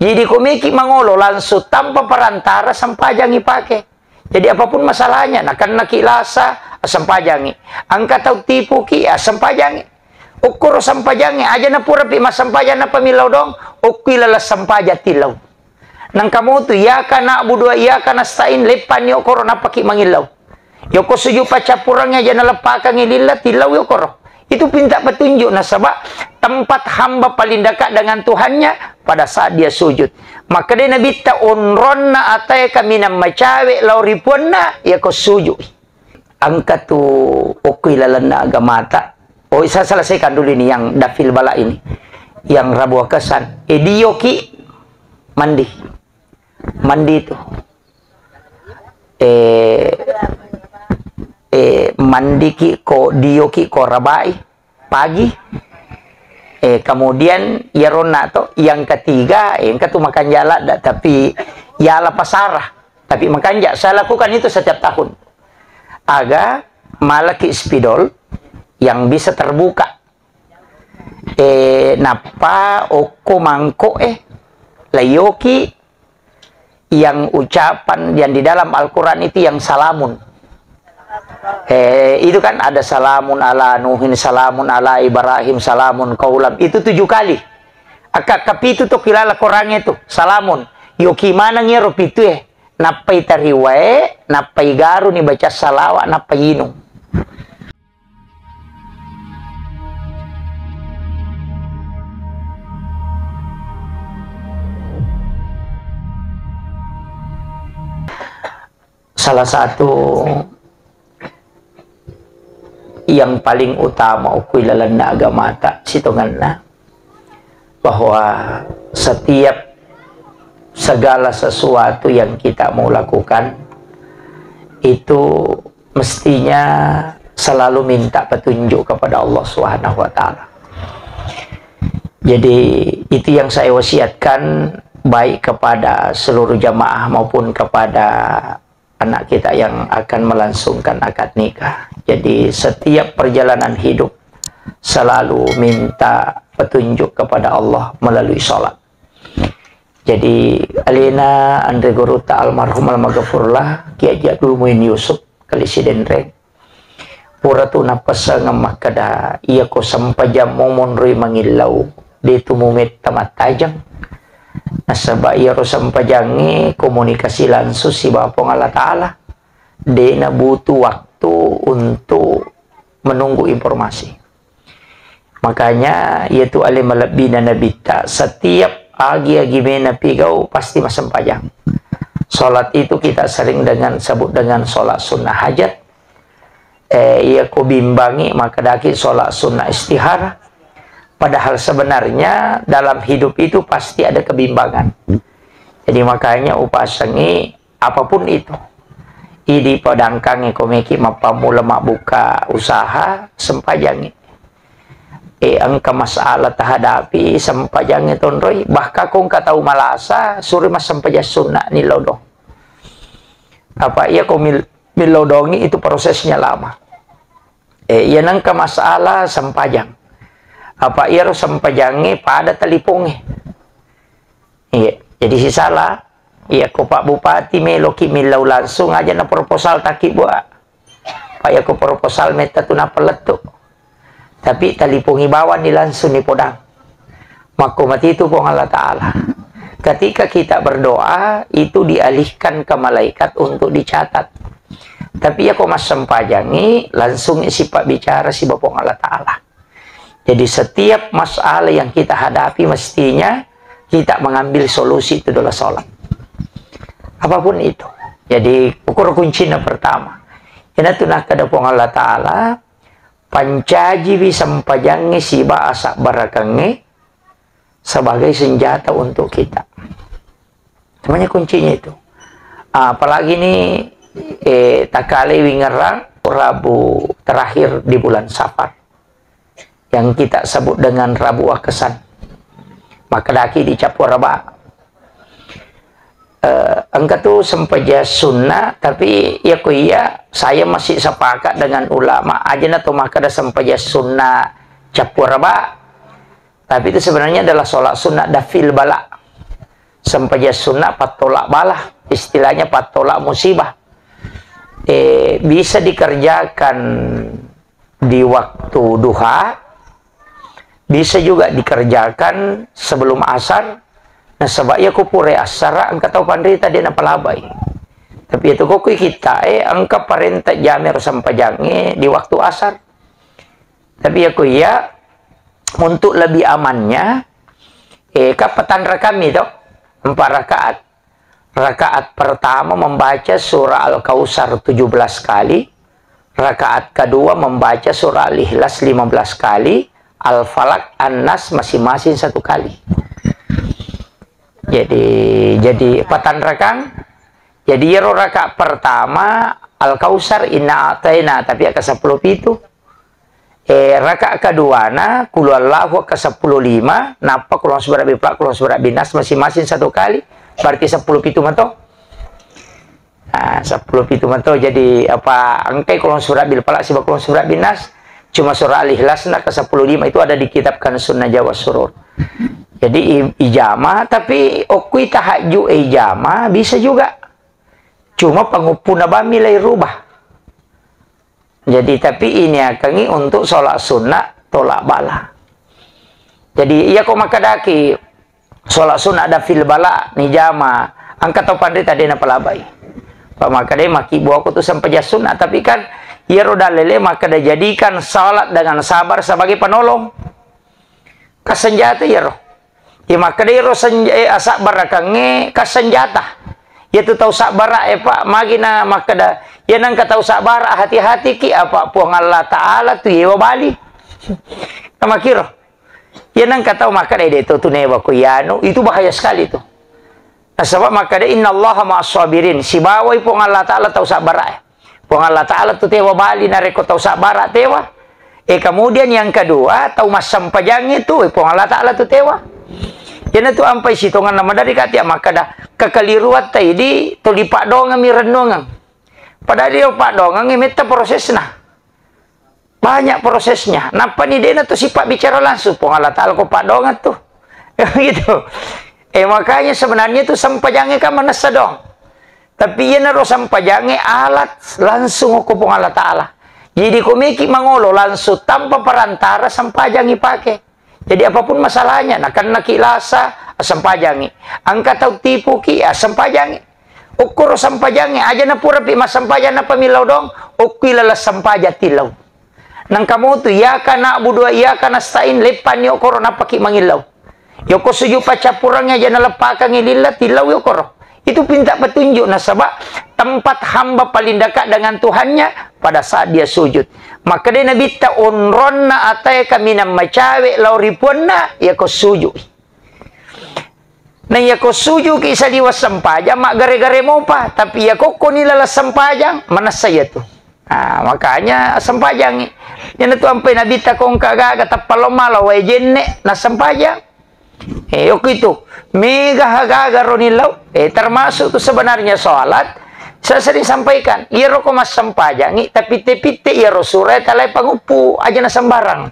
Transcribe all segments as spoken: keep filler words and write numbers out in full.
Jadi, ko meki mangolo langsung tanpa perantara, sempajangi pake. Jadi, apapun masalahnya, nakennaki lasa, assempajangi. Engka tau tipuki, assempajangi. Okkoro sempajangi, aja napurapi massempajang nappa millau doang, okkui laleng sempajang tillau. Nangka motu, iyyaka na'budu wa iyyaka nasta'in, leppanni okkoro nappaki mangillau. Yoko sujud paccappurengnge aja naleppakangngi lilla, tillau yokoro. Itu pinta petunjuk, nasaba tempat hamba paling dekat dengan Tuhannya pada saat dia sujud. Maka de Nabitta, onronna atae kaminang macawe lao ri puanna, yako sujud. Engka tu okkui lalenna agamata. Oh, saya selesaikan dulu ini yang dafil bala ini. Yang Rabu Akasan. Eh, dioki mandi. Mandi tu. Eh, eh, mandiki ko, dioki ko rabai pagi. Eh, kemudian iyaronna to, yang ketiga, eh, engka tu makanja ladda, tapi yala pasara, tapi makanja. Saya lakukan itu setiap tahun. Aga malaki spidol yang bisa terbuka. Eh, nappa okko mangko, eh, layoki yang ucapan yang di dalam Al-Quran itu yang salamun. Eh, itu kan ada salamun ala Nuhin, salamun ala Ibrahim, salamun kaulam. Itu tujuh kali. Akka kapitu to kilala Quran itu, salamun. Yoki maneng iyaro pitu, eh. Nappai tariwae, nappai garu ni baca salawa, nappai inung. Salah satu yang paling utama okui lalenna agamata sitongenna, bahwa setiap segala sesuatu yang kita mau lakukan itu mestinya selalu minta petunjuk kepada Allah Subhanahu wa Ta'ala. Jadi, itu yang saya wasiatkan, baik kepada seluruh jamaah maupun kepada anak kita yang akan melangsungkan akad nikah. Jadi, setiap perjalanan hidup selalu minta petunjuk kepada Allah melalui sholat. Jadi, alena anre guruta almarhum almaghfurlah, Kiai Haji Abdul Muin Yusuf, Kali Sidenreng. Pura tu nappasengeng makkeda, iyako sempajammu monroi mangillau, de tu mumetta mattajeng. Nasaba iyaro sempajangnge komunikasi langsung sibawa Puang Allah Ta'ala. De nabutuh waktu untuk menunggu informasi. Makanya, iyatu ale malebbina Nabitta, setiap agi-agi mena pigau pasti massempajang. Sholat itu kita sering dengan sebut dengan sholat sunnah hajat. Eh, iya ko bimbangi, makkedaki sholat sunnah istihara. Padahal sebenarnya dalam hidup itu pasti ada kebimbangan. Jadi makanya upasengi apapun itu. Idi padangkangi komeki mappammula mabbuka usaha, sempajangi. Eh, engka masalah tahadapi, sempajangi tonroi. Bahkan ko engka tau malasa, suri massempajang sunna ni lodong. Apa iya ko mil-, milodongi itu prosesnya lama. Eh, iya nengka masalah sempajang. Apa iyaro sempajangnge pada talipongnge. Iya, jadi sisala, iya ko Pak Bupati meloki millau langsung aja na proposal taki buat. Pak, iya ko proposal metta tu nappa lettu. Tapi talipongi bawang ni langsung ni podang. Makko matitu Puang Allah Ta'ala. Ketika kita berdoa, itu dialihkan ke malaikat untuk dicatat. Tapi iya ko massempajangi, langsung isi Pak bicara si Puang Allah Ta'ala. Jadi setiap masalah yang kita hadapi mestinya kita mengambil solusi itu adalah sholat. Apapun itu. Jadi ukur kuncinya pertama. Ina tu nakkeda Puang Allah Ta'ala, pancajiwi sempajangnge siba asabbarakeng sebagai senjata untuk kita. Semuanya kuncinya itu. Ah, apalagi ini, eh, takale wingerang Rabu terakhir di bulan Safar. Yang kita sebut dengan Rabu Akesan. Makkedaki di Cappua Raba. Eh, engka tu sempajang sunnah, tapi iya ko iya, saya masih sepakat dengan ulama, aja na to makkeda sempajang sunnah Cappua Raba. Tapi itu sebenarnya adalah sholat sunnah dafil bala. sempajang sunnah pattolak bala, istilahnya pattolak musibah. Eh, bisa dikerjakan di waktu duha, bisa juga dikerjakan sebelum asar. Nasaba iya ko pura asar, engka tau panrita de napalabai. Tapi itu ko kui kita, eh, engka parenta jame ro sempajangnge di waktu asar. Tapi iya ko iya, untuk lebih amannya, eh, ka patanra kami to, empat rakaat. Rakaat pertama membaca surah Al-Kautsar tujuh belas kali, rakaat kedua membaca surah Al-Ikhlas lima belas kali, Al-Falaq, An-Nas masing-masing satu kali. Jadi, jadi patan rakang. Jadi, iyaro rakaat pertama Al-Kautsar, Inna A'taina, tapi aka seppulo pitu. Eh, rakaat keduana, Qul Huwallahu aka seppulo lima, nappa Qul A'udzu Birabbil Falaq, Qul A'udzu Birabbin Nas masing-masing satu kali, berarti seppulo pitu mato. Nah, seppulo pitu mato, jadi apa, engkai Qul A'udzu Birabbil Falaq siba Qul A'udzu Birabbin Nas, cuma surah Al-Ikhlas na ke seppulo lima itu ada di kitab Kanzun Najah was Surur. Jadi i-, ijama, tapi okui tahajud, eh, ijama bisa juga. Cuma panguppuna bami lai rubah. Jadi, tapi iniakangi untuk sholat sunnah tolak bala. Jadi, iya ko makkedaki sholat sunnah dafil bala nijama, engka tau panrita de napalabai. Pak makkeda maki buako tu sempajang sunnah, tapi kan iyaro dalele makkeda jadikan salat dengan sabar sebagai penolong. Ka senjata iyaro. Iya makkeda iyaro senj-, eh, asabbarakengnge ka senjata. Iyatu tau sabbara e, Pak, magi na makkeda, iya nengka tau sabbara, hati-hatiki, apa Puang Allah Ta'ala tu yewa bali. Namakiro. Iya nengka tau makkeda, "Eh, de to tu newa ko iyanu," itu bahaya sekali tu. Nasaba makkeda, "Innallaha ma'as sabirin," sibawai Puang Allah Ta'ala tau sabbara e. Puang Allah Ta'ala tu tewa bali narekko tau sabbara tewa. Eh, kemudian yang kedua, tau massempajang itu, eh, Puang Allah Ta'ala tu tewa. Iyana tu ampai sitonganna maderri kati makkeda, kekeliruan taidi tuli paddongeng mi rennuangeng. Padahal dia paddongeng metta prosesna. Banyak prosesnya. Nappa ni dena tu sifat bicara langsung. Puang Allah Ta'ala ko paddongeng tu. Gitu. Eh, makanya sebenarnya tu sempajangnya kan manessa dong. Tapi iyanaro sempajangnge alat langsung ko Puang Allah Ta'ala. Jadi ko meki mangolo langsung tanpa perantara sempajangngi pake. Jadi apapun masalahnya, nakennaki lasa, sempajangngi. Engka tau tipuki, ya sempajangngi. Ukkoro sempajangngi, aja napurapi massempajang nappa millau dong, ukkui lala sempajang tillau. Nangka motu, iyyaka na'budu wa iyyaka nasta'in, leppanni okoro nappaki mangillau. Yoko sujud paccappurengnge aja naleppakangngi lilla, tillau yokoro. Itu pinta petunjuk nasaba tempat hamba paling dekat dengan Tuhannya pada saat dia sujud. Makkedai Nabitta, onronna atae kaminang macawe lao ri puanna, yako sujud. Na iyako sujuki saliweng sempajang, maggare-gare mopa, tapi iyako koni laleng sempajang, manessa iyatu. Nah, makanya sempajangi. Iyana tu ampai Nabitta kongka gaga tappa lo mala wae jenne, na sempajang. Eh, yoko itu. Mega gaga roni lau. Eh, termasuk tu sebenarnya sholat. Saya sering sampaikan, iyaro ko massempajangi, tapi te pitte iyaro sura talai panguppu, aja na sembarang.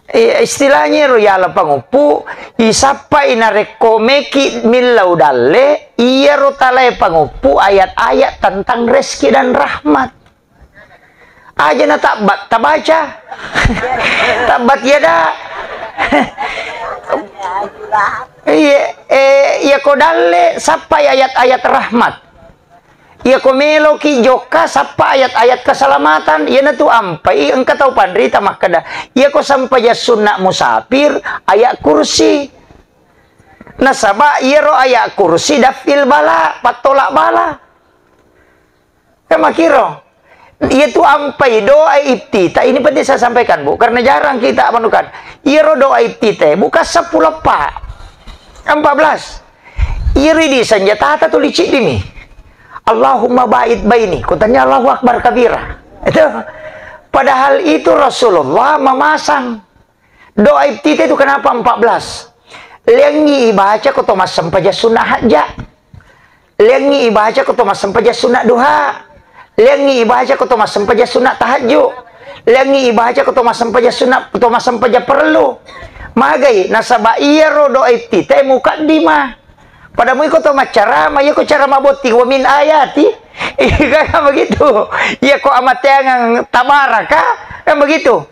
Eh, istilahnya ro yala panguppu, isappai narekko meki millau dalle, iyaro talae panguppu ayat-ayat tentang rezeki dan rahmat. Aja na tabbat, tabaca. Tabbat yada. Iya, eh, iya ko dalle, sappai ayat-ayat rahmat. Iyako meloki jokka sappa ayat-ayat keselamatan, iyanatu ampai engka tau panrita makkeda, iyako sempajang sunna musafir, ayat kursi. Nasaba iyaro ayat kursi dafil bala, pattolak bala. Kan makiro. Iyatu ampai doa iftitah, ini penting saya sampaikan, Bu, karena jarang kita manukan. Iyaro doa iftitah, Bu, ka seppulo pa. Empat belas. Iri di senjata tuli ciddimi. Allahumma ba'id baini. Kutanya Allahu Akbar kabira. Itu. Padahal itu Rasulullah memasang. Doa iftitah itu kenapa empat belas? Lengi ibaca ko to massempajang sunna hajja. Lengi ibaca ko to massempajang sunna duha. Lengi ibaca ko to massempajang sunna tahajju. Lengi ibaca ko to massempajang sunna, to massempajang perlu. Magai, nasaba iyaro doa iftitah mukaddimah. Pada mui ko to maccarama, iya ko cara mabotting, "Wa min ayati." Iya kan begitu. Iya ko amateangang tabaraka, kan begitu.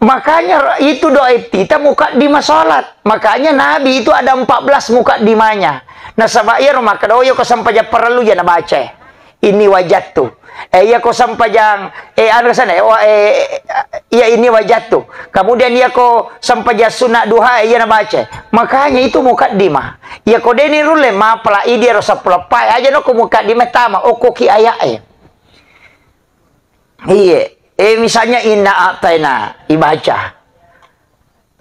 Makanya itu doa iftitah mukaddimah salat. Makanya Nabi itu ada empat belas mukaddimahnya. Nasaba iyaro makkeda, "Oh, iya ko sempajang parellu ja nabaca." Inni wajattu. Eh, iya ko sempajang, eh, anu sana, eh, wa-, eh, iya inni wajattu. Kemudian iya ko sempajang sunat duha, eh, iya nabaca. Makanya itu mukaddimah. Iya ko deni rulle mapala idi ero seppulo pai aja no ko mukaddimah tama, okko ki ayat, eh. Iya, eh, misalnya inna a'taina ibaca.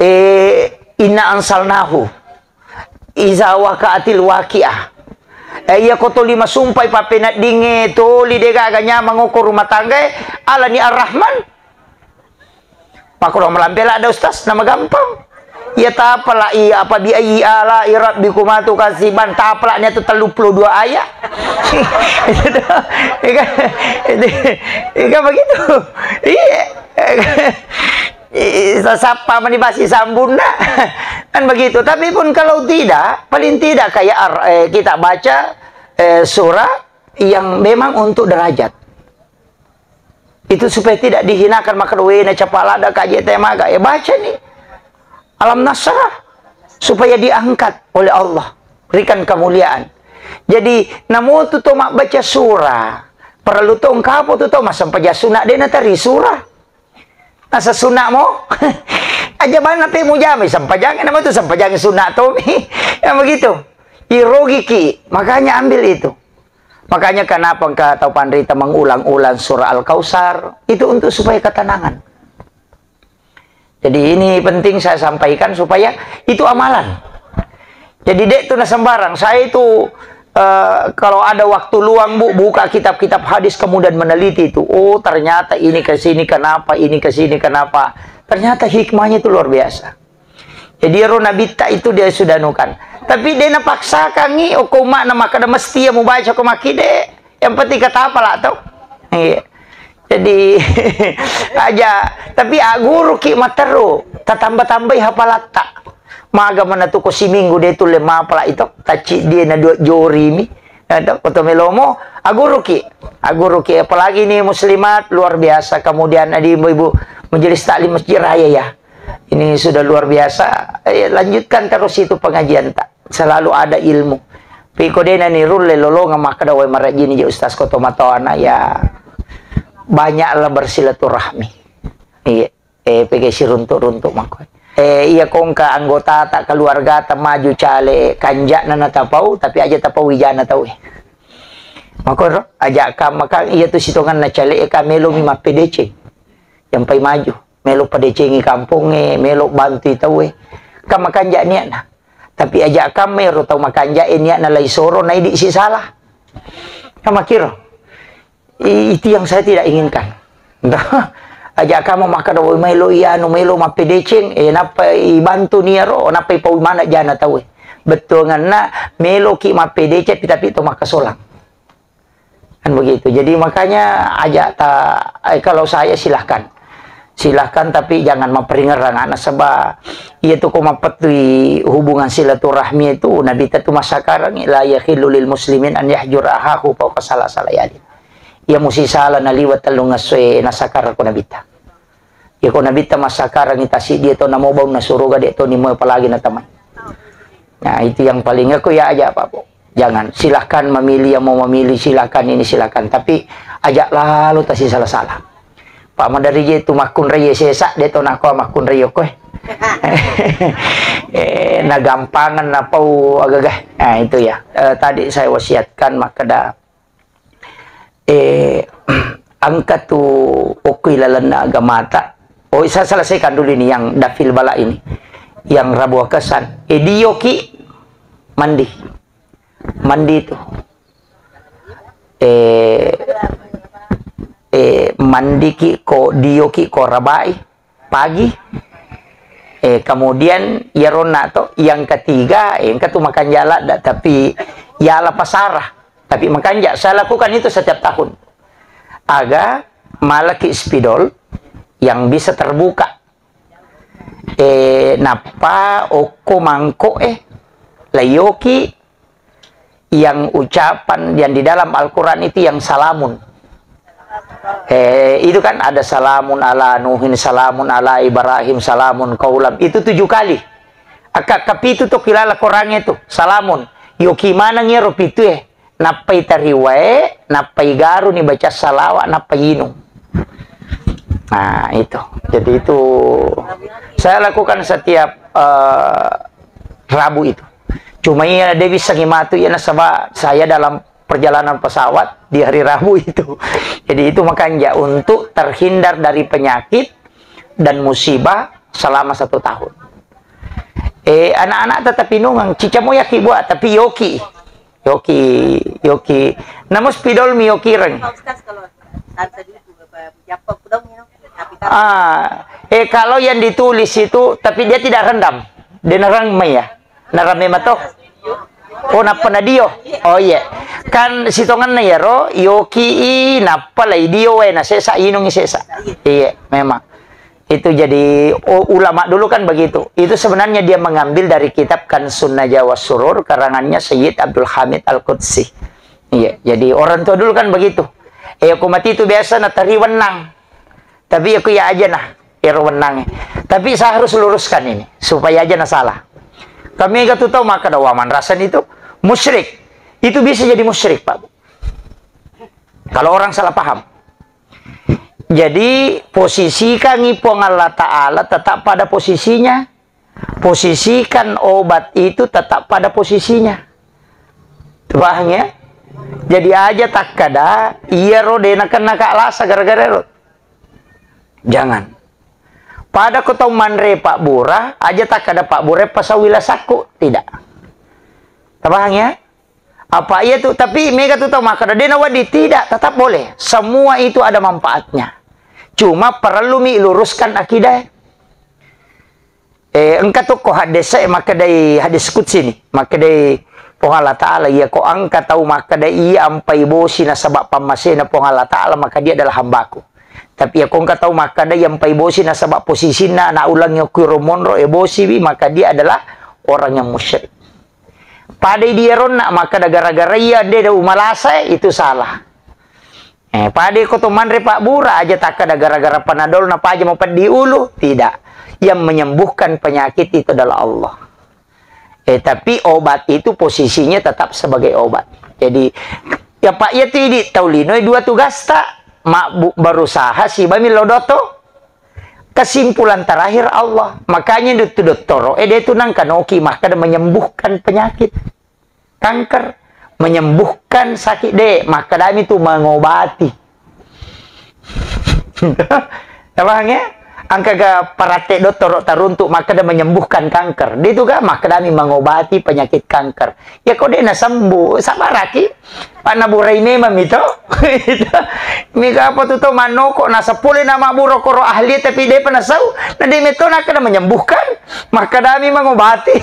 Eh, inna ansalnahu. Iza waqa'atil waqi'ah. Eh, iya ko toli masumpai pappeneddingnge toli degaga nyamang okko rumah tanggae, alani Ar-Rahman. Makkurang malampe ladda, Ustaz, nama gampang. Iya tapala iya apa bi ayyi ala'i rabbikuma tukadziban, tapala nia tu telluppulo dua ayat. Itu dah. Iya kan? Itu, iya kan begitu? Iya. Eh, sappa mani basi sambunna. Kan begitu. Tapi pun kalau tidak, paling tidak kayak ar-, eh, kita baca, eh, surah yang memang untuk derajat. Itu supaya tidak dihinakan, maka doena capala ada kaji temaga. Ya baca nih. Alam Nasrah. Supaya diangkat oleh Allah. Berikan kemuliaan. Jadi, namotu to mabbaca surah. Perlu to engkapo tu to massempajang sunat dena tari surah. Nasa sunat mo? Aja bana pe mujami sempajang, nama tu sempajang sunat to mi. Ya begitu. Irogiki, makanya ambil itu. Makanya kenapa engka tau panrita mengulang-ulang surah Al-Kautsar? Itu untuk supaya ketenangan. Jadi ini penting saya sampaikan supaya itu amalan. Jadi dek tu na sembarang. Saya itu, eh, kalau ada waktu luang, Bu, buka kitab-kitab hadis kemudian meneliti itu. Oh, ternyata ini ke sini kenapa, ini ke sini kenapa. Ternyata hikmahnya itu luar biasa. Jadi ero nabitta itu dia sudah nukan. Tapi dia napaksakangi, oh, ko makna makkeda mesti ya mubaca ko makkide. Yang penting kata apa lah tau. Iya. Jadi aja, tapi aguruki matteru, tatamba-tambai hapalatta. Maga mana tu ko siminggu de tulle mapala itu, tacci dia na dua jorimi. Ada foto melomo, aguruki. Aguruki, apalagi ini muslimat luar biasa. Kemudian ada ibu-ibu majelis taklim Masjid Raya ya. Ini sudah luar biasa. Eh, lanjutkan terus itu pengajian tak. Selalu ada ilmu. Tapi ko dena ni rulle lolonga makkeda wai marajini je ustaz ko tomatoana ya banyaklah bersilaturahmi. Iya. Eh, pegge siruntuk-runtuk mako. Eh, iya kongka anggota tak keluarga tak maju caleg kanjakna na tapau tapi aja tapau wijana tau eh. Makoro aja kam makan iya tu sitongan na caleg ka melo mi mappedeceng. Yang pai maju. Melo padecengi kampongnge, melo bantui tauwe. Kan makanja niatna. Tapi aja kamme ro tau makanja e niatna lai soro, naidi si salah. Kan makiro. I-, itu yang saya tidak inginkan. Aja kamu makkeda, "Woi, melo iya anu, melo mappedeceng, eh, nappa ibantu nia ro, nappa ipau mana jana tauwe." Bettuanganna, meloki mappedeceng, tapi to makkasolang. Kan begitu. Jadi makanya aja ta, eh, kalau saya silahkan. Silahkan tapi jangan maperingerang anak sebab iya tu ko mapettui hubungan silaturahmi itu Nabi tu masakarang la yakhillu lil muslimin an yahjur ahahu fauqa salasati layalin. Iya musi sala naliwa tellung essoe nasakara ko Nabi ta. Iya ko Nabi ta masakarang tasi dia to namo bau na suruga de to nimo apalagi na tamai. Nah, itu yang paling aku ya aja apa, Bu. Jangan, silahkan memilih yang mau memilih, silahkan ini, silahkan. Tapi ajak lalu tasi salah-salah. Pak madari je tu makkunrai sesa, de to nako makkunrai koe. Eh, na gampangan na pau agaga. Nah, itu ya. Eh, tadi saya wasiatkan makkeda eh, angka tu okko ilalenna agamata. Oh, saya selesaikan dulu ini yang dafil bala ini. Yang rabu kesan. Eh, dioki mandi. Mandi tu. Eh, eh, mandi ki ko dioki ko rabai. Pagi. Eh, kemudian iyaronna to, yang ketiga, eh, engka tu makanja ladda, tapi yala pasara, tapi makanja. Saya lakukan itu setiap tahun. Aga malaki spidol yang bisa terbuka. Eh, nappa okko mangko e, layoki yang ucapan yang di dalam Al-Quran itu yang salamun. Eh, itu kan ada salamun ala Nuhin, salamun ala Ibrahim, salamun kaulam. Itu tujuh kali. Akka kapitu to kilala Quran itu, salamun. Yoki maneng iyaro pitu e. Nappai tariwae, nappai garuni baca salawa, nappai inung. Nah, itu. Jadi itu saya lakukan setiap, eh, Rabu itu. Cuma iya de bisa ngimatu iya nasaba saya dalam perjalanan pesawat di hari Rabu itu. Jadi itu makanya untuk terhindar dari penyakit dan musibah selama satu tahun. Eh, anak-anak tetap inungang, cica mo yaki buat, tapi yoki. Yoki, yoki. Namo spidol mi yoki reng. Pak Ustaz, kalau tante dulu, Bapak, siapa pulang minum? Tapi kan Ah, eh, kalau yang ditulis itu, tapi dia tidak rendam. Dia nerang mai ya. Nerang mai mato. Oh, nappa na dio. Oh iya. Kan sitongenna yaro, yoki i, nappa lai dio wae na sesa, inungi sesa. Iya, memang. Itu jadi, u-, ulama dulu kan begitu. Itu sebenarnya dia mengambil dari kitab Kansun Najwa Surur, karangannya Sayyid Abdul Hamid Al-Qudsi. Iya, jadi orang tua dulu kan begitu. Eh, aku mati itu biasa na tari wenang. Tapi aku ya aja nah, ero wenang. Tapi saya harus luruskan ini, supaya aja na salah. Kami gak tuh tahu maka ada waman rasan itu musyrik. Itu bisa jadi musyrik, Pak. Kalau orang salah paham. Jadi, posisikan Puang Allah Ta'ala tetap pada posisinya. Posisikan obat itu tetap pada posisinya. Paham ya? Jadi aja takkada, iya ro dena kena kak lasa gara-gara ro. Jangan. Pada ko tau manre Pak Bura, aja takkada Pak Bura pasau wila sakku. Tidak. Paham ya? Apa iya tu, tapi mega tu tau makkeda, dena wadi, tidak, tetap boleh. Semua itu ada manfaatnya. Cuma perlu mi luruskan akidah. Eh, engka tu ko hadis e makkedai hadis qudsi ni, makkedai Puang Allah Ta'ala, iya ko engka tau makkeda iya ampai bosi nasaba pammasena Puang Allah Ta'ala, maka dia adalah hambaku. Tapi iya ko engka tau makkeda iya ampai bosi nasaba posisinna anak ulang yokku ro monro e bosi wi, maka dia adalah orang yang musyrik. Padai dia ronna makkeda gara-gara iya de umalasa, itu salah. Eh, pada ko to manre Pak Bura aja takkada gara-gara panadol na paja mau peddi ulu, tidak. Yang menyembuhkan penyakit itu adalah Allah. Eh, tapi obat itu posisinya tetap sebagai obat. Jadi, ya Pak, ya tidi tau lino dua tugasta, mak bu-, berusaha siba mi lo doto. Kesimpulan terakhir Allah. Makanya itu dottoro, eh, dia itu nangkanoki makkada menyembuhkan penyakit. Kanker, menyembuhkan sakit de, makkedami tu mengobati. Paham ya? Engka ga parate dottoro taruntuk makkeda menyembuhkan kanker. De tu ga makkedami mengobati penyakit kanker. Ya ko de nasembuh, sabaraki. Pak naburai memang mito. Mika apa tu to manoko nasapole nama buro koro ahli tapi de pa nasau. Na de meto nakkeda menyembuhkan, makkedami mengobati.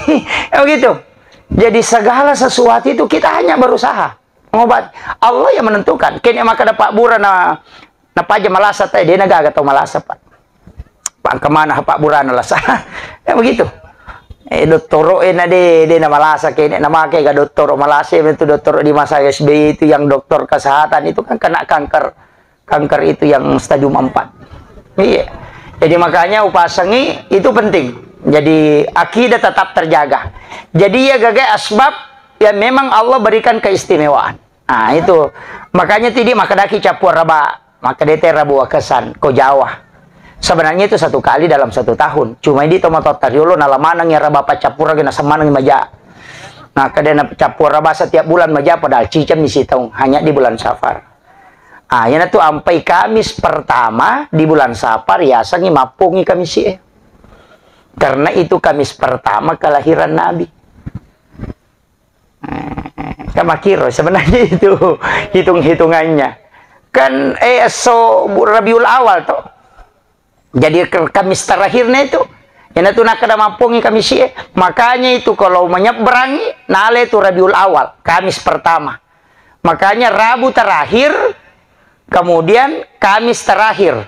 Ya begitu. Jadi segala sesuatu itu kita hanya berusaha mengobati. Allah yang menentukan. Kene makkeda Pak Bura na, na paja malasa tai, dena gaga tau malasa, Pak. Pak, kemana Pak Bura na lasa? Ya begitu. Eh, dottoro e na de, de na malasa kene, na make ga dottoro malasa, itu dottoro di masa S B Y itu yang dokter kesehatan itu kan kena kanker. Kanker itu yang stadium empat. Iya. Jadi makanya upasangi itu penting. Jadi akidah tetap terjaga. Jadi ya gagai asbab yang memang Allah berikan keistimewaan. Nah, itu. Makanya tidi makkedaki cappua raba, makkeda te rabu wakesan, ko Jawa. Sebenarnya itu satu kali dalam satu tahun. Cuma ini tomato tariolo nalamaneng ya raba paccappura gena semaneng maja. Nah, kedena cappua raba setiap bulan maja padahal ciceng misi taung hanya di bulan Safar. Ah, iyanatu ampai Kamis pertama di bulan Safar, yasengngi mappongngi Kamis e. Karena itu Kamis pertama kelahiran Nabi. Eh, kan makiro sebenarnya itu hitung-hitungannya. Kan, eh, esso bu-, Rabiul Awal to. Jadi ke-, Kamis terakhirnya itu, iyanatu nakkeda mappongngi Kamis e. Makanya itu kalau menyeberangi, nale itu Rabiul Awal, Kamis pertama. Makanya Rabu terakhir, kemudian Kamis terakhir.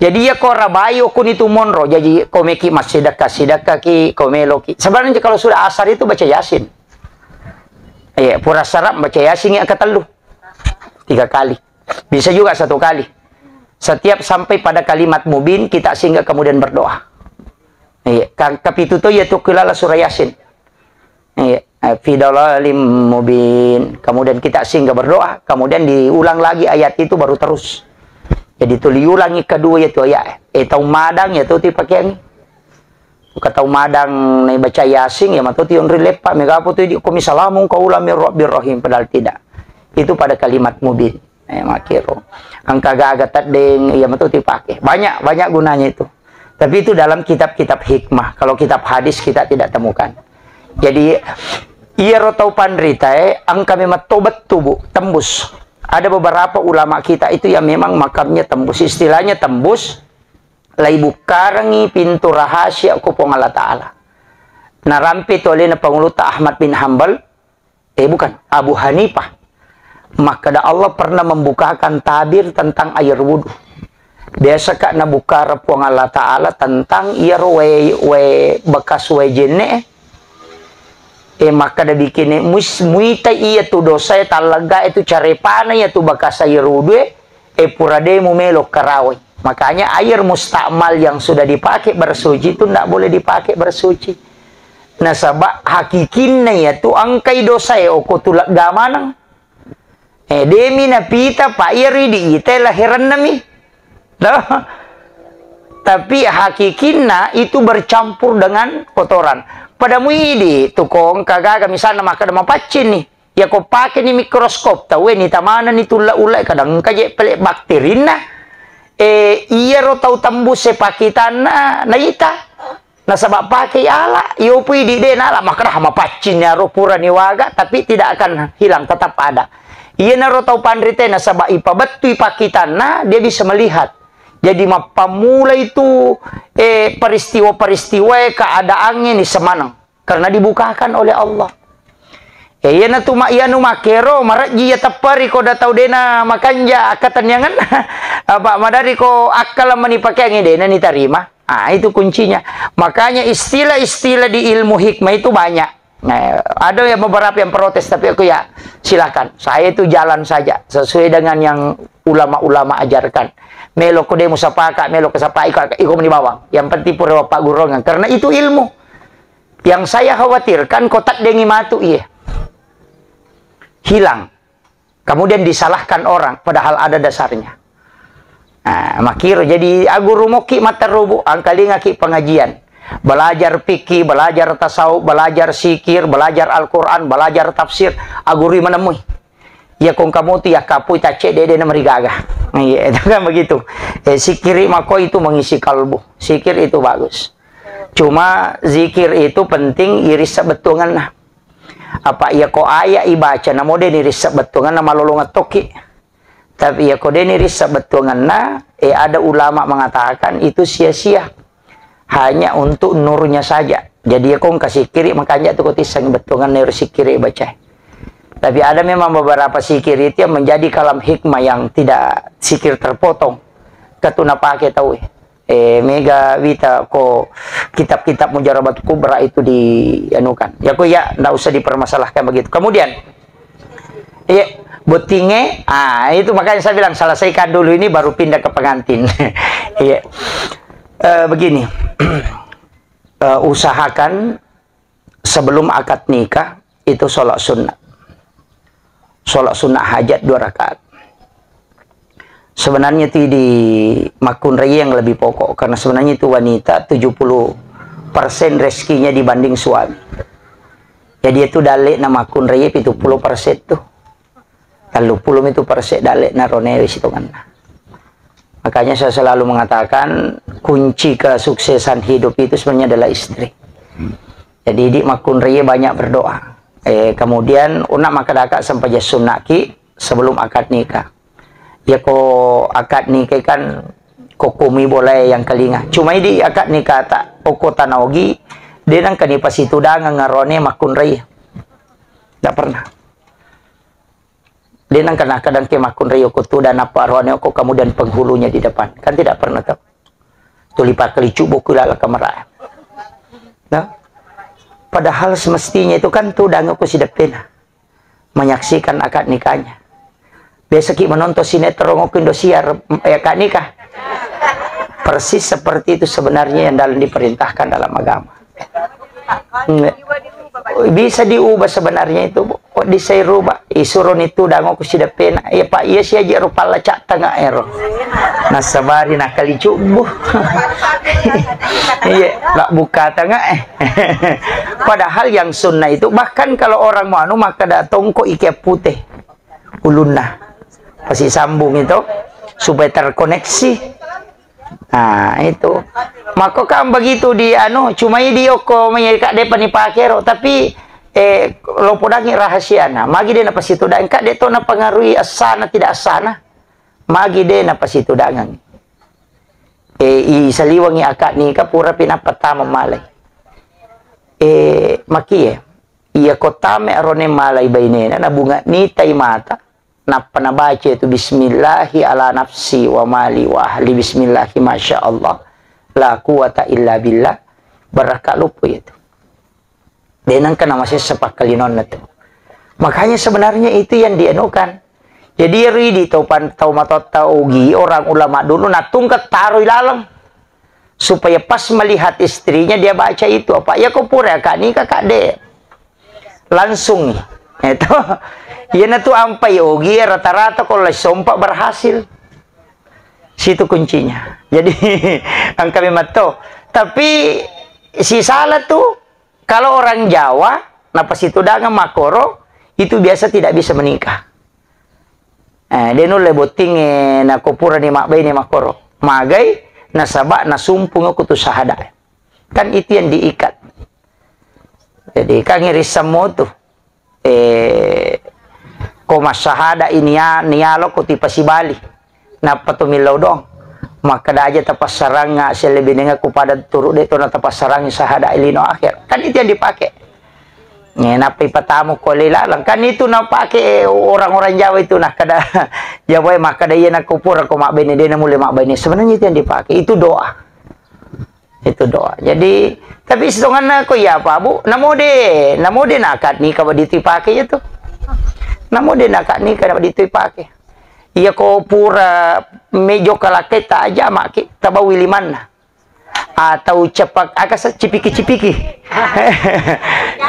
Jadi, iya ko rabai okuni tu monro, jadi ko meki massidekka-sidekka ki, ko melo ki. Sebenarnya kalau sudah asar itu baca Yasin. Iya, pura sarap baca Yasin yang ketellu. Tiga kali. Bisa juga satu kali. Setiap sampai pada kalimat mubin, kita singgah kemudian berdoa. Iya, ka-, kapitu to iya tu kulala surah Yasin. Iya, eh, fi dhalalim mubin. Kemudian kita singgah berdoa, kemudian diulang lagi ayat itu baru terus. Jadi tuli ulangi kedua ya tu ayat. Eh, tau madang ya tu ti pakeangi. Ka tau madang nai baca Yasin ya matu ti onri leppa, mega apa tu di ko misalamung kaulah min Rabbir Rahim, padahal tidak. Itu pada kalimat mubin. Eh, makkero. Engka gaga teddeng, iya matu ti pake. Banyak, banyak gunanya itu. Tapi itu dalam kitab-kitab hikmah. Kalau kitab hadis kita tidak temukan. Jadi, iyaro tau panrita, eh, engka memang tobat tubuh, tembus. Ada beberapa ulama kita itu yang memang makamnya tembus. Istilahnya tembus, lai bukkarengi pintu rahasia ko Puang Allah Ta'ala. Narampe tu alena Panguluta Ahmad bin Hambal, eh, bukan, Abu Hanifah. Makkeda Allah pernah membukakan tabir tentang air wudhu. Biasa ka nabukkara Puang Allah Ta'ala tentang iyaro wae, wae bekas wae jenne, eh, makkeda bikini mus-, muita iya tu dosa e tallega itu carepana iya tu bekas air wudhu e, eh, pura de mu melo karawai. Makanya air mustakmal yang sudah dipakai bersuci itu ndak boleh dipakai bersuci. Nasaba hakikinna iya tu engkai dosa e oko tu lega maneng. Eh, demi napita pa iya ridi ite lahiranna mi. Loh. Tapi hakikinna itu bercampur dengan kotoran. Pada muidi tu kongka gaga misalna makkeda mapaccing ni. Ya ko pake ni mikroskop, tau ni tamana ni tulla-ulla, kadang engka je pele bakterinna. Eh, iyaro tau tembus e pakitanna naita. Nasaba pake ala, iyo pui di de nala, makkeda mapaccing aro pura ni waga, tapi tidak akan hilang, tetap ada. Iyanaro tau panrite nasaba ipabettui pakitanna, dia bisa melihat. Jadi mappammula itu, eh, peristiwa-peristiwa, eh, keadaannya ni semaneng. Karena dibukakan oleh Allah. Eh, iyana tu ma-, iyanu makkero, marejji iya teppari ko da tau dena makanja akkatenniangen. Apa madari ko akkala mani pakeangi dena ni tarima. Ah, itu kuncinya. Makanya istilah-istilah di ilmu hikmah itu banyak. Nah, ada yang beberapa yang protes, tapi aku ya silakan. Saya itu jalan saja sesuai dengan yang ulama-ulama ajarkan. Melo ko demo sapaka, melo ko sapai, iko, iko meni bawang. Yang penting pura bapak gurongan. Karena itu ilmu. Yang saya khawatirkan, ko taddengi matu iye. Hilang. Kemudian disalahkan orang, padahal ada dasarnya. Nah, makkiro, jadi aguru mokki matterubu, angkalingaki pengajian. Belajar fikih, belajar tasawuf, belajar sikir, belajar Al-Quran, belajar tafsir, agurui menemui. Ya kong kamu tu ya kapui tacce dede na merigaga. Iya, itu kan begitu. Eh, sikiri mako itu mengisi kalbu. Sikir itu bagus. Cuma zikir itu penting iris sebetulnya. Apa iya ko ayat ibaca namo de ni rissebettuangenna malolongeng tokki. Tapi iya ko de ni rissebettuangenna, eh, ada ulama mengatakan itu sia-sia. Hanya untuk nurnya saja. Jadi iya ko engka sikiri makanja tu ko tisseng bettuangenna ero sikiri ibaca. Tapi ada memang beberapa sikir itu yang menjadi kalam hikmah yang tidak sikir terpotong. Ketu napake tau. Eh, mega wita ko kitab-kitab Mujarabat Kubra itu di anukan. Ya ko ya ndak usah dipermasalahkan begitu. Kemudian, iya, bottinge, ah, itu makanya saya bilang selesaikan dulu ini baru pindah ke pengantin. Iya. Eh, begini. Eh, usahakan sebelum akad nikah itu sholat sunnah. Sholat sunnah hajat dua rakaat. Sebenarnya itu di makkunrai yang lebih pokok, karena sebenarnya itu wanita tujuh puluh persen rezekinya dibanding suami. Jadi itu dalek na makkunrai tujuh puluh persen tuh. Tellu puluh itu persen dalek na ronewe sitonganna. Makanya saya selalu mengatakan kunci kesuksesan hidup itu sebenarnya adalah istri. Jadi di makkunrai banyak berdoa. Eh, kemudian una makadaka sempajang sunnaki sebelum akad nikah. Ya ko akad nikah kan kokumi boleh yang kelinga. Cuma di akad nikah tak oko tanaogi dia nang kani pasitudangan ngarone makkunrai. Tidak pernah. Dia nang kena kadang ke makkunrai oko tu dan apa rohani oko kemudian penghulunya di depan. Kan tidak pernah tahu. Tuli pakkali cubbu ku laleng kamera. Nah, padahal semestinya itu kan tudang ku sideppena menyaksikan akad nikahnya. Biasa ki menonton sinetron ku Indosiar, eh, akad nikah. Persis seperti itu sebenarnya yang dalam diperintahkan dalam agama. Nge-, bisa diubah sebenarnya itu, Bu. Kok disai rubah? Isuro ni tudang ku sideppena. Iya, Pak, iya siaji rupa laca tengah ero. Nasabari nakali cubbu. Iya, nak buka tengah, eh. Padahal yang sunnah itu, bahkan kalau orang mau anu, maka ada tongkok ikat putih ulunna. Pasti sambung itu supaya terkoneksi. Nah, itu. Mako kan begitu di anu, cuma di oko menyerika depan dipake ro, tapi, eh, lo podangi rahasiana. Magi de napasitudangi, ka de to napengaruhi asana tidak asana. Magi de napasitudangi. Eh, i saliwangi akad nikah pura pinappa tama malai. Eh, makie. Iya ko tame arone malai bainena, nabunga nitai mata. Nappa nabaca itu, "Bismillahi ala nafsi wa mali wa ahli, bismillahi masya Allah, la quwata illa billah." Barakka luppo itu. De nengka namasessa pakkalinonna tu. Makanya sebenarnya itu yang dianukan. Jadi ero idi tau pan-, tau matotta ogi, orang ulama dulu natungka taroi laleng. Supaya pas melihat istrinya dia baca itu apa. Ya ko pura ka nikah ka de. Langsung. Itu. Iyana tu ampai ogi rata-rata ko lai sompa berhasil. Situ kuncinya. Jadi engka memang to. Tapi si salah tu kalau orang Jawa napasitudangan makkoro itu biasa tidak bisa menikah. Eh, de nulle bottingnge nako purani mabbaine makkoro. Magai nasaba nasumpunga kutu sahada. Kan itu yang diikat. Jadi kan irissammu tu. Eh, ko massahada ini ya, nialo ko tipasibali. Nappa to millau dong. Makkeda aja tapassaranga sellebinenga ku pada turu de to na tapassarang sahada lino akhir. Kan itu yang dipakai. Eh, nappa ipatamu ko le laleng. Kan itu napake orang-orang Jawa itu, nah, kada Jawa makkeda iya nako pura ko mabbaine de na mulle mabbaine. Sebenarnya itu yang dipakai, itu doa. Itu doa. Jadi, tapi setonganna ko iya apa, Bu? Namo de, namo de nakad nikah ba ditu ipake ya tu. Namo de nakad nikah ba ditu ipake. Iya ko pura mejo kalaketa aja maki tabawi limanna. Atau cepak, aga se-, cipiki-cipiki.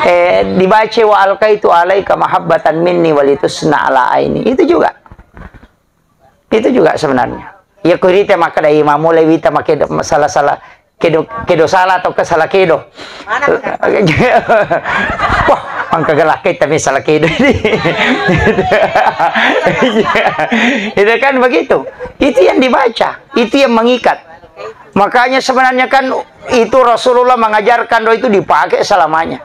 Eh, dibaca, "Wa alqaitu alaika mahabbatan minni walitusna ala aini." Itu juga. Itu juga sebenarnya. Ya kurite makkeda, "Imam mulai wita make salah-salah kedo, kedo salah atau ke salah kedo." Wah, angka gelak kita salah kedo ini. Itu kan begitu. Itu yang dibaca, itu yang mengikat. Makanya sebenarnya kan itu Rasulullah mengajarkan doa itu dipakai selamanya.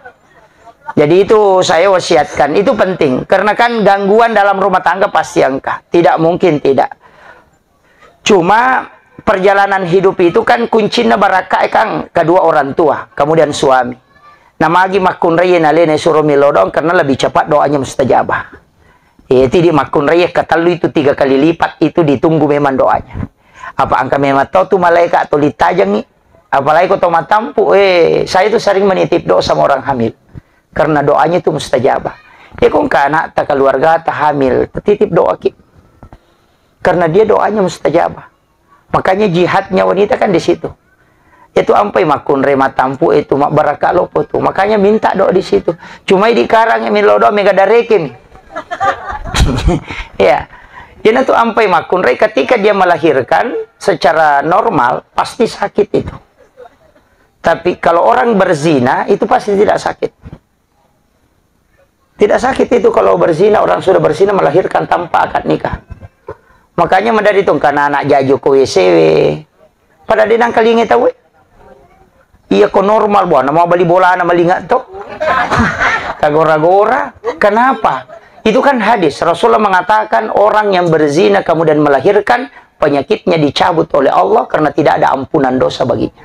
Jadi itu saya wasiatkan, itu penting. Karena kan gangguan dalam rumah tangga pasti engka. Tidak mungkin tidak. Cuma perjalanan hidup itu kan kuncinya barakka kan kedua orang tua, kemudian suami. Namagi makkunrai nalena suro milodong karena lebih cepat doanya mustajabah. Eh, tidi makkunrai ketellu itu tiga kali lipat itu ditunggu memang doanya. Apa angka memang tau tu malaikat atau ditajangi? Apalagi ko tau matampu, eh, saya tuh sering menitip doa sama orang hamil. Karena doanya itu mustajabah. Ya kong ke anak ta keluarga ta hamil, titip doa ki. Karena dia doanya mustajabah. Makanya jihadnya wanita kan di situ. Itu ampai makkunrai matampu itu, mak baraka lopo tu. Makanya minta doa di situ. Cuma di karang yang milo doa mega dareke mi. Ya. Jadi itu ampai makkunrai ketika dia melahirkan secara normal pasti sakit itu. Tapi kalau orang berzina, itu pasti tidak sakit. Tidak sakit itu kalau berzina, orang sudah berzina melahirkan tanpa akad nikah. Makanya madari tong kana anak jajo ko W C W. Pada denang kalinga tahu. Iya ko normal buana mau beli bola na malinga to. Kagora-gora. Kenapa? Itu kan hadis. Rasulullah mengatakan orang yang berzina kemudian melahirkan penyakitnya dicabut oleh Allah karena tidak ada ampunan dosa baginya.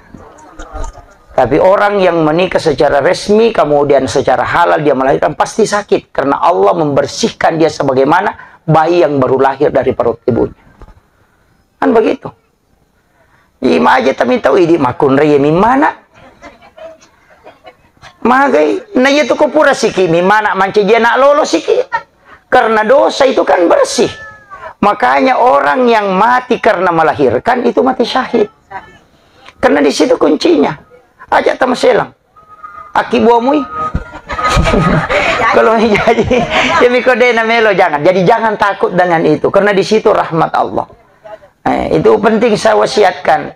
Tapi orang yang menikah secara resmi, kemudian secara halal dia melahirkan, pasti sakit karena Allah membersihkan dia sebagaimana bayi yang baru lahir dari perut ibunya. Kan begitu. Ima aja tamitau idi makkunrai mimmana. Magai, na iya tu ko pura siki mimmana mancaji anak lolo siki. Karena dosa itu kan bersih. Makanya orang yang mati karena melahirkan itu mati syahid. Karena di situ kuncinya. Aja tamaselang. Aki buamui. Kalau jadi, ya miko dena melo jangan. Jadi jangan takut dengan itu. Karena di situ rahmat Allah. Eh, itu penting saya wasiatkan.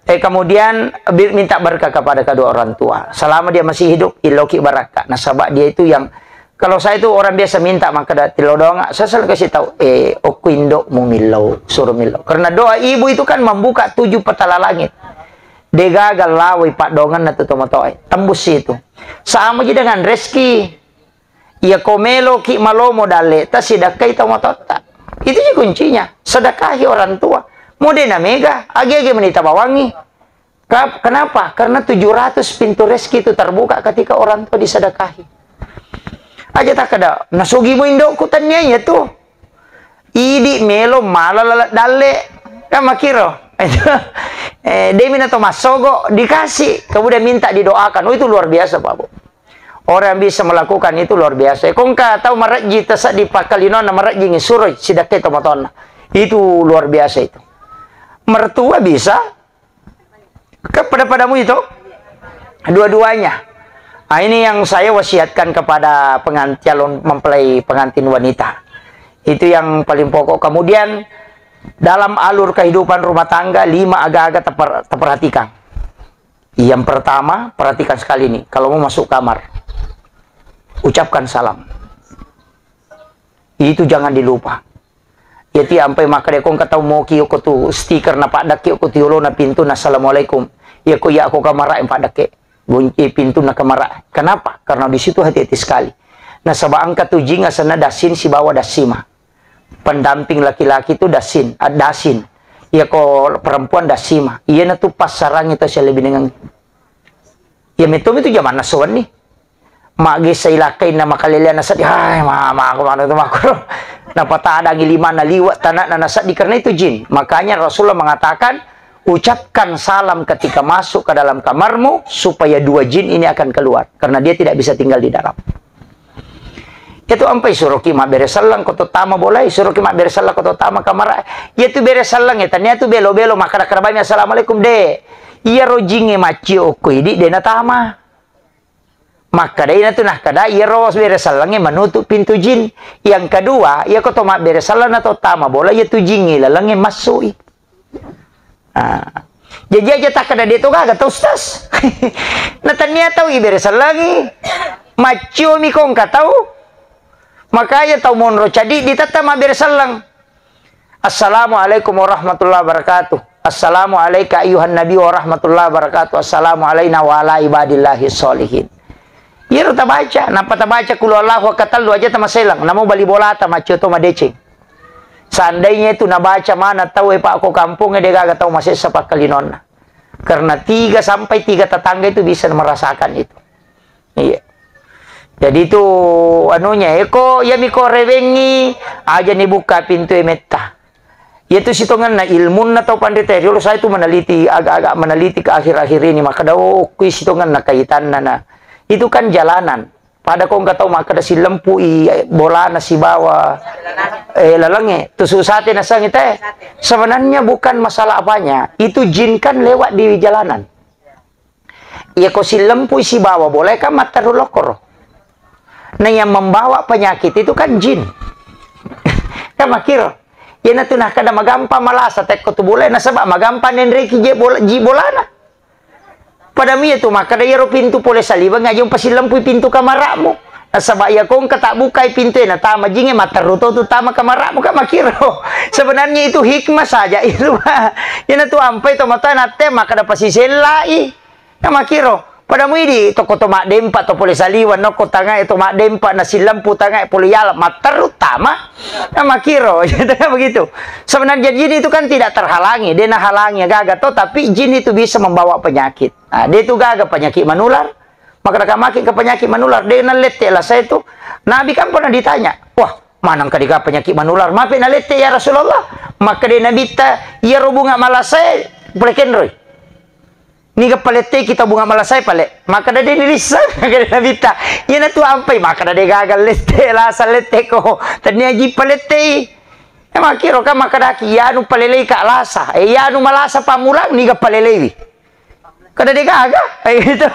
Eh, kemudian bi-, minta berkah kepada kedua orang tua. Selama dia masih hidup, iloki barakka. Nasaba dia itu yang, kalau saya itu orang biasa minta, maka da-, tilo doang, saya selalu kasih tahu, eh, okku indokmu millau, suruh millau. Karena doa ibu itu kan membuka tujuh petala langit. Degaga lawai padonganna tu tomatoae. Tembus itu. Sama ji dengan rezeki. Iya ko meloki malomo dalle ta, sidakkai tomatoatta. Itu ji kuncinya. Sedekahi orang tua. Mode na mega, agi-agi menita bawangi. Ka-, kenapa? Karena tujuh ratus pintu rezeki itu terbuka ketika orang tua disedekahi. Aja tak ada, nasugi mu indokku tania iya tu. Idi melo mala lalat dalle. Kan makiro. Itu, eh, demi na to massogo, dikasih. Kemudian minta didoakan. Oh, itu luar biasa, Pak Bu. Orang yang bisa melakukan itu luar biasa. Kongka tahu marejji tasaddi pakkalinonna marejji suroi sidakkai tomatoanna. Itu luar biasa itu. Mertua bisa, kan pada-padamu itu? Dua-duanya. Nah, ini yang saya wasiatkan kepada pengantin, calon mempelai pengantin wanita. Itu yang paling pokok. Kemudian dalam alur kehidupan rumah tangga, lima aga-aga teper-, teperhatikan. Yang pertama, perhatikan sekali nih, kalau mau masuk kamar, ucapkan salam. Itu jangan dilupa. Iyati ampai makkeda ko engka tau moki okko tu stiker na paddakki okko tu yolona pintu na assalamualaikum. Iya ko iya ko kamara yang paddakke. Gonci pintu na kamara. Kenapa? Karena di situ hati-hati sekali. Nasaba engka tu jing asenna dasin sibawa dasima. Pendamping laki-laki tu dasin, ah, dasin. Iya ko perempuan dasima. Iya na tu passarangi tau sialebinengang. Iya metto itu jamanna sowan ni. Magessa ilakkainna makaleleanna seddi, hai, mama, aku mana tu makro. Napatadangi limanna liwa' tanakna naseddi karena itu jin. Makanya Rasulullah mengatakan, ucapkan salam ketika masuk ke dalam kamarmu supaya dua jin ini akan keluar karena dia tidak bisa tinggal di dalam. Itu ampai suroki mabbere selleng ko to tama bolai, suroki mabbere selleng ko to tama kamara. Iya tu bere selleng e, tania tu belo-belo makkada-kada bami assalamualaikum de. Iya rojinge maccio ko idi de natama. Makkeda ina tu nakkeda, iyaro bere sellengnge menutup pintu jin. Yang kedua, iya ko to mabbere selleng na to tama bola, iya tu jingnge lalengnge massui. Ah. Jaji aja takkeda de to gaga tau, Ustaz. Na tania tau ibere sellengngi, macciomi ko engka tau. Makanya tau monro cadi ditetta mabbere selleng. Assalamualaikum warahmatullahi wabarakatuh. Assalamu alaika ayyuhan nabi warahmatullahi wabarakatuh. Assalamu alaina wa ala ibadillahi sholihin. Iyaro tabaca, nappa tabaca kulu Allahu katellu aja tamaselang, namo bali bolata maccio to madeceng. Seandainya itu nabaca mana tau e, Pak, ko kampung e, de gaga tau masessa pakkalinonna. Karena tiga sampai tiga tetangga itu bisa merasakan itu. Iya. Jadi itu anunya, eko, iya miko rewengi, aja ni buka pintu e metta. Iya tu sitongenna ilmunna tau panrita riolo, saya tu meneliti, agak-agak meneliti ke akhir-akhir ini, maka dao kui sitongenna kaitanna na. Itu kan jalanan. Pada ko engka tau makkeda sillempu i bolana sibawa, eh, lalengnge, tu susate nasengi te. Sebenarnya bukan masalah apanya, itu jin kan lewat di jalanan. Iya ko sillempui sibawa bola kan matteru lokkoro. Nah, yang membawa penyakit itu kan jin. Kan makkiro. Iyana tu nakkeda magampa malasa tekko tu bola, nasaba magampa nenreki je bola, ji bolana. Pada mia tu makkeda iyaro pintu pole saliweng aja umpasilempui pintu kamara'mu. Nasaba iya ko engka tabbukai pintu e natama jinge, matteru to tu tama kamara'mu, kan makkiro. Sebenarnya itu hikmah saja itu, Pak. Iyana tu ampai tomatoa natte makkeda pasisellai. Kan makkiro, pada muidi toko to maddempa to pole saliweng, nokko tangae to maddempa, na sillempu tangae pole yala, matteru tama. Kan makkiro, begitu. Sebenarnya jin itu kan tidak terhalangi, de nahalangi gaga to, tapi jin itu bisa membawa penyakit. Nah, de tu gaga penyakit menular, maka maki ke penyakit menular, de nalette lah saya tu. Nabi kan pernah ditanya, wah, maneng ka dega penyakit menular? Mape nalette, ya Rasulullah? Makkeda Nabitta, iyaro bunga malasae pole kenroi. Niga paletteki tau bunga malasai pale. Makkeda de' nirisseng, makkeda Nabitta. Iyanatu ampai, makkeda de' gaga lette, lasa letteko. Tennia ji palettei. E, makkiro kan makkedaki, iyanu palelei ka lasa. E, iyanu malasa pammula, niga paleleiwi. Kada de' gaga. E, gitu.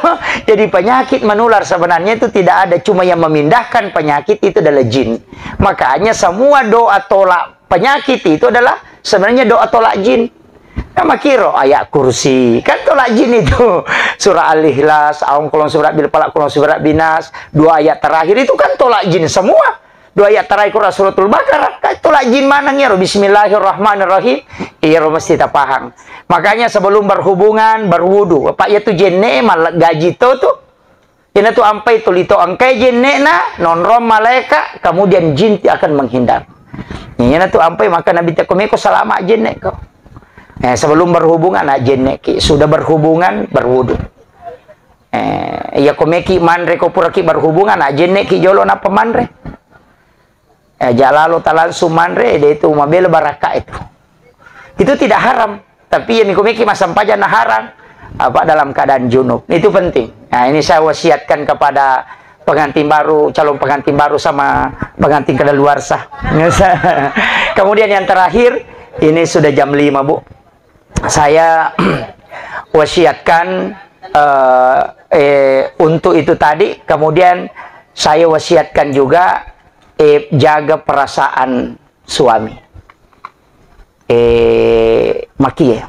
Jadi penyakit menular sebenarnya itu tidak ada. Cuma yang memindahkan penyakit itu adalah jin. Makanya semua doa tolak penyakit itu adalah sebenarnya doa tolak jin. Nah, makkiro ayat kursi. Kan tolak jin itu. Surah Al-Ikhlas, aung kolong surat bil falak, kolong surat binas. Dua ayat terakhir itu kan tolak jin semua. Dua ayat terakhir Quran Suratul Baqarah. Kan tolak jin maneng iyaro. Bismillahirrahmanirrahim. Iyaro mesti tapahang. Makanya sebelum berhubungan, berwudu. Apa iya tu jenne, malah gaji to tu. Iyanatu ampai tuli to engkai jenne'na, nonrong malaika, kemudian jin akan menghindar. Iyanatu ampai maka Nabi tekko meko salama' jenne'ko. Eh, sebelum berhubungan, ah, jenne'ki. Sudah berhubungan, berwudu. Eh, iya ko meki manre ko puraki berhubungan, ah, jenne'ki jolo nappa manre. Eh, jalalo talangsung manre, de' itu mabela barakka itu. Itu tidak haram. Tapi ya miko meki massempajang na haram. Apa dalam keadaan junub. Itu penting. Nah, ini saya wasiatkan kepada pengantin baru, calon pengantin baru sama pengantin kadaluarsa. Kemudian yang terakhir, ini sudah jam lima, Bu. Saya wasiatkan, eh, eh, untuk itu tadi, kemudian saya wasiatkan juga, eh, jaga perasaan suami. Eh, makie.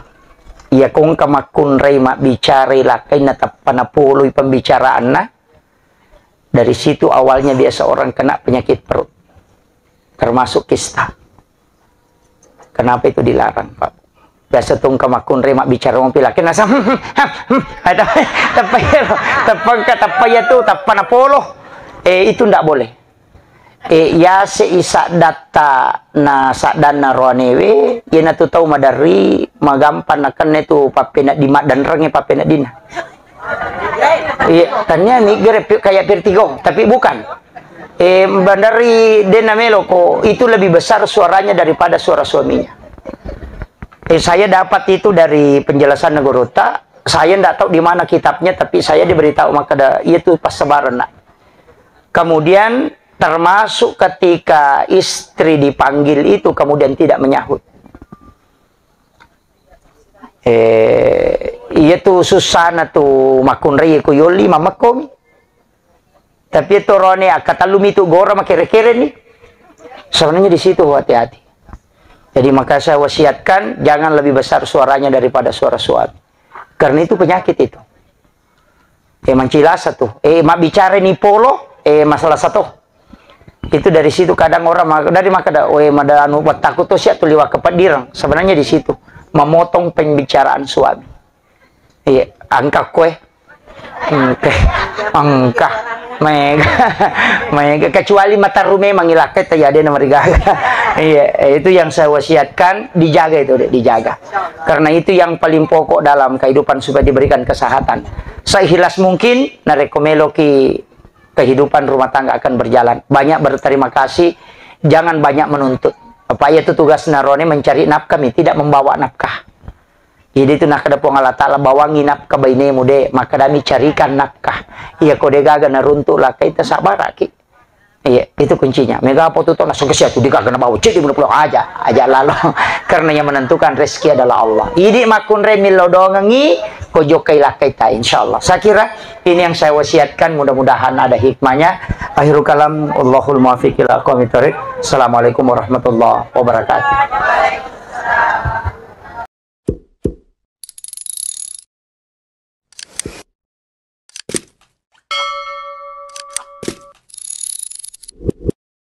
Iya kongka makkunrai mabbicarai lakkainna tappa napoloi pembicaraanna. Dari situ awalnya biasa orang kena penyakit perut. Termasuk kista. Kenapa itu dilarang, Pak? Biasa tongka makkunrai mabbicara mopi laki nasa, hmm, hmm, hmm, hmm. Ada, tappa iya, tappa engka, tappa iya tu, tappa napolo. Eh, itu ndak boleh. E, yase'i saddatta na saddanna roanewe, iyanatu tau maderri, magampang nakenna tu pappenedding, maddenrengnge pappeneddinna. Iya, tania miggere pi-, kayak Vertigo, tapi bukan. E, maderri denna meloko, itu lebih besar suaranya daripada suara suaminya. E, saya dapat itu dari penjelasan gurutta, saya ndak tahu di mana kitabnya, tapi saya diberitahu maka ada, iya tu passabaran, nak. Kemudian termasuk ketika istri dipanggil itu kemudian tidak menyahut. Eh, iya tu susana tu makkunrai ko yolli mamekkomi. Tapi itu rone akkatallumi tu gora makere-kere ni. Sebenarnya di situ hati-hati. Jadi maka saya wasiatkan jangan lebih besar suaranya daripada suara suami. Karena itu penyakit itu. Eh, mancilasa tu. Eh, mabbicara ni polo, eh, masalah sato. Itu dari situ kadang orang ma-, dari maka ada, "Oe, mada anu, buat takut tuh siap tuh liwat ke pedirang." Sebenarnya di situ memotong pembicaraan suami. Iya, angka kue. Engka, engka. Mega, mega. Kecuali mataru memang ilakkai, tayade na marigaga. Iya, itu yang saya wasiatkan, dijaga itu, Dek, dijaga. Karena itu yang paling pokok dalam kehidupan supaya diberikan kesehatan. Seikhlas mungkin, narekko meloki kehidupan rumah tangga akan berjalan. Banyak berterima kasih, jangan banyak menuntut. Apa iya tu tugas narone mencari nafkah mi, tidak membawa nafkah. Jadi itu nakkeda Puang Allah Ta'ala, "Bawangi nafkah bainemu, de', makkadami carikan nafkah." Iya ko de' gaga naruntuk lakkaita, sabaraki. Iya, itu kuncinya. Mega apa tu tona sukses ya tu de' gaga nabawa ceddi mula pulang aja, aja lalo. Karena yang menentukan rezeki adalah Allah. Idi makkunrai millau dongengi, ko jokkai lakkaita, insyaallah. Saya kira ini yang saya wasiatkan, mudah-mudahan ada hikmahnya. Akhirul kalam, Allahul muwaffiq ila aqwamit thariq. Assalamualaikum warahmatullahi wabarakatuh.